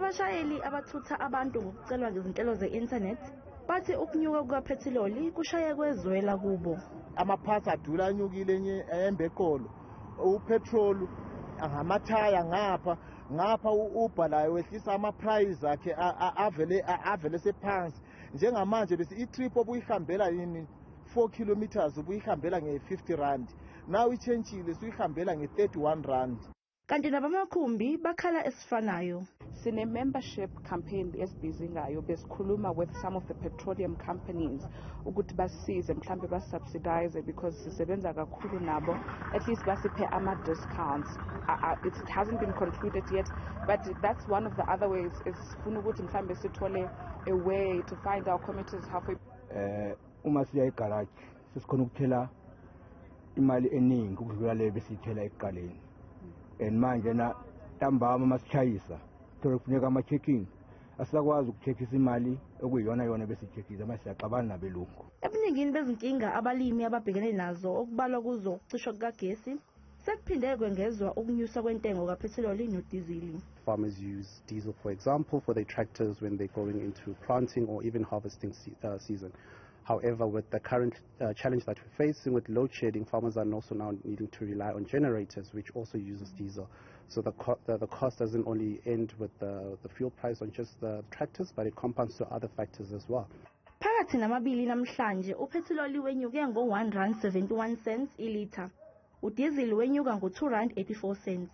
Abashayeli abathutha abantu ngokucelwa ngezinhlelo ze-internet bathi ukunyuka kukaphethiloli kushaye kwezwela kubo. Amaphasi adula, anyukile, enye embeqolo, upetrol, ngamathaya ngapha ngapha, u-Uber layo wehlisa ama-price akhe, avele sephansi. Njengamanje bese i-trip obuyihambela yini 4 kilometers ubuyihambela nge-50 rand, now itshentshile, suyihambela nge-31 rand. Kanti nabamakhumbi bakhala esifanayo. Sine-membership campaign esibhizi ngayo. Besikhuluma with some of the petroleum companies ukuthi basize, mhlambe basubsidize, because sisebenza kakhulu nabo, at least basiphe ama-discounts. It hasn't been concluded yet, but that's one of the other ways esifuna ukuthi mhlambe sithole a way to find our commuters halfway. Uma siya egarage sesikhona ukuthela imali eningi ukudlula leyo besiyithela ekuqaleni, and manje na ntambama masishayisa thola kufuneka ama-checking, asisakwazi ukucheckisa imali okuyiyona yona besiyicheckisa manje, siyaxabana nabelungu. Ebuningini bezinkinga abalimi ababhekene nazo, okubalwa kuzo ukucishwa kukagesi, sekuphinde kwengezwa ukunyuswa kwentengo kaphethiloli nodizili. Farmers use diesel, for example, for their tractors when they're going into planting or even harvesting season. However, with the current challenge that we're facing with load shedding, farmers are also now needing to rely on generators, which also uses diesel. So the cost doesn't only end with the fuel price on just the tractors, but it compounds to other factors as well. Phakathi namabili namhlanje uphethiloli wenyuke ngo-1 rand 71 cents ilitha, udizili wenyuka ngo-2 rand 84 cents.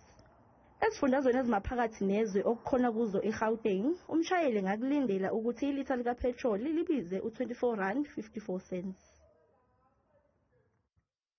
Ezifundazweni ezimaphakathi nezwe, okukhona kuzo iGauteng, umshayeli ngakulindela ukuthi ilitha likapetroli libize u-24 rand 54 cents.